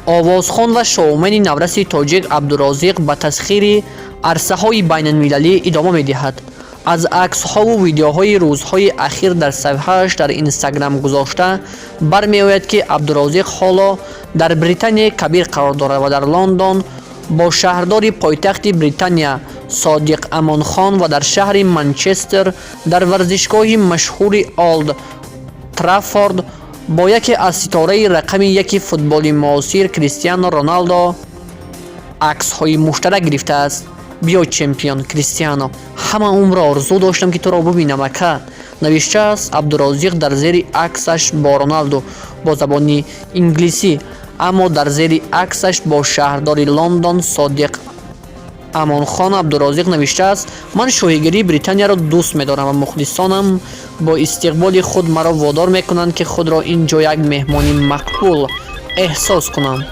Овозхон ва шоумени навраси тоҷик Абдурозиқ ба тасхири арсаҳои байналмилалӣ идома медиҳад. Аз аксҳову видеоҳои рӯзҳои ахир дар саҳифааш дар Инстаграм гузошта бармеояд, ки Абдурозиқ ҳоло дар Британияи Кабир қарор дорад ва дар Лондон бо шаҳрдори пойтахти Британия Содиқ Амонхон ва дар шаҳри Манчестер дар варзишгоҳи машҳури Олд Траффорд бо яке аз ситораи рақами яки футболи муосир Кристиано Роналдо аксҳои муштарак гирифтааст. «Биё, чемпион Кристиано, ҳама умр орзу доштам, ки туро бубинам, ака», навиштааст Абдурозиқ дар зери аксаш бо Роналду бо забони инглисӣ. Аммо дар зери аксаш бо шаҳрдори Лондон Содиқ Амонхон Абдурозиқ навиштааст: «Ман шоҳигарии Британияро дӯст медорам ва мухлисонам бо истиқболи худ маро водор мекунанд, ки худро ин ҷо як меҳмони мақбул эҳсос кунам».